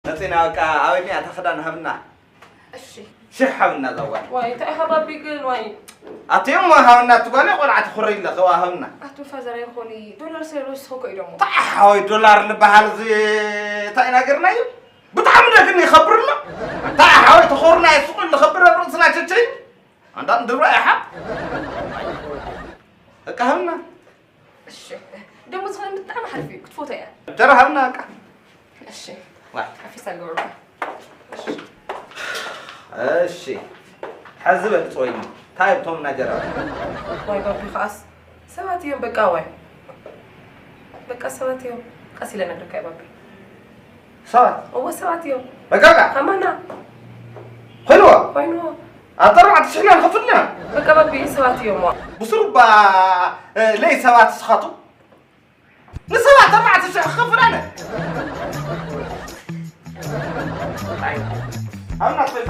መፂና በቃ ኣበይ እኒኣ እታ ክዳን ሃብና። እሺ። ሽሕ ሃብና እዛ ጓል። ዋይ እንታይ ኢኻ ባቢ ግን ዋይ። ኣትዮም ሃብና እቲ ጓል ቆልዓ ትኹሪ ኣለኸዋ ሃብና። ኣቶ ፋዘር ኣይኾኒ ዶላር ስለ ዝወስኹ እኮ ኢዶሞ። እንታይ ሓወይ ዶላር ዝበሃል እዚ እንታይ ኢና ገርናዩ? ብጣዕሚ ዶ ግን ይኸብር ኣሎ? እንታይ ሓወይ ተኾርና ይስቁ ዝኸብር ኣብ ርእስና ቸቸይ። ኣንዳ እንድሮ ኢኻ። በቃ ሃብና። እሺ ደሞ ዝኾነ ብጣዕሚ ሓሪፍ እዩ ክትፎቶ እያ። ጀራ ሃብና በቃ። እሺ ዋይ። ሓፊሳ ገብረካ። እሺ። ሕዚ በል ጾይኒ። እንታይ እቶም ናጀራ? ዋይ ባቢ ከኣስ ሰባት እዮም በቃ ዋይ በቃ ሰባት እዮም። ቀስ ኢለ ነግርካ እዩ ባቢ። ሰባት። እወ ሰባት እዮም። በቃ በቃ። ከማና ኮይንዎ። ኮይንዎ። ኣብ ኣርባዕተ ሽሕ ኢና ንኸፍል ኢና። በቃ ባቢ ሰባት እዮም። ዋ ብስሩባ ለይ ሰባት ስኻቱ ንሰባት ኣርባዕተ ሽሕ ክኸፍል ኣነ። ኣብ ናት ፈይታ